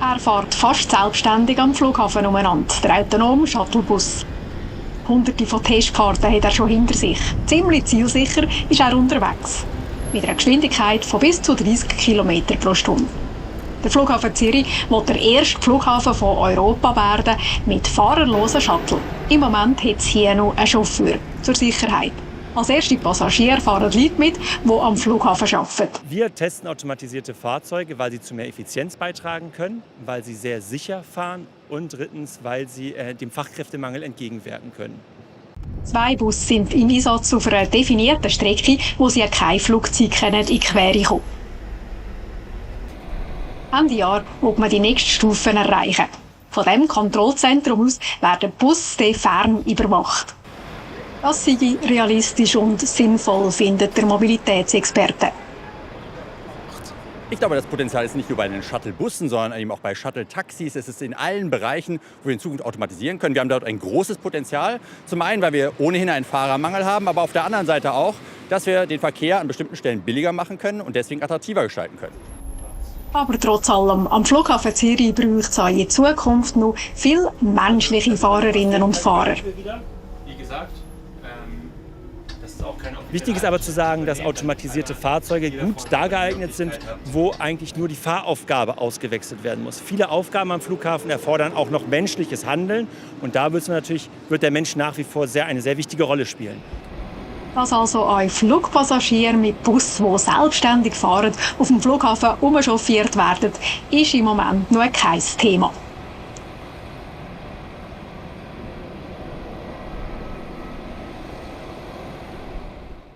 Er fährt fast selbstständig am Flughafen umeinander, der autonome Shuttlebus. Hunderte von Testfahrten hat er schon hinter sich. Ziemlich zielsicher ist er unterwegs. Mit einer Geschwindigkeit von bis zu 30 km pro Stunde. Der Flughafen Zürich will der erste Flughafen von Europa werden mit fahrerlosen Shuttle. Im Moment hat es hier noch einen Chauffeur zur Sicherheit. Als erste Passagiere fahren Leute mit, die am Flughafen arbeiten. Wir testen automatisierte Fahrzeuge, weil sie zu mehr Effizienz beitragen können, weil sie sehr sicher fahren und drittens, weil sie dem Fachkräftemangel entgegenwirken können. 2 Busse sind im Einsatz auf einer definierten Strecke, wo sie kein Flugzeug in die Quere kommen. Ende Jahr will man die nächste Stufe erreichen. Von diesem Kontrollzentrum aus werden Busse fern überwacht. Das sei realistisch und sinnvoll, findet der Mobilitätsexperte. Ich glaube, das Potenzial ist nicht nur bei den Shuttle-Bussen, sondern eben auch bei Shuttle-Taxis. Es ist in allen Bereichen, wo wir in Zukunft automatisieren können. Wir haben dort ein großes Potenzial. Zum einen, weil wir ohnehin einen Fahrermangel haben, aber auf der anderen Seite auch, dass wir den Verkehr an bestimmten Stellen billiger machen können und deswegen attraktiver gestalten können. Aber trotz allem, am Flughafen Zürich braucht es auch in Zukunft noch viele menschliche Fahrerinnen und Fahrer. Wie gesagt, wichtig ist aber zu sagen, dass automatisierte Fahrzeuge gut da geeignet sind, wo eigentlich nur die Fahraufgabe ausgewechselt werden muss. Viele Aufgaben am Flughafen erfordern auch noch menschliches Handeln und da wird der Mensch nach wie vor eine sehr wichtige Rolle spielen. Dass also auch Flugpassagiere mit Bus, die selbstständig fahren, auf dem Flughafen umchauffiert werden, ist im Moment noch kein Thema.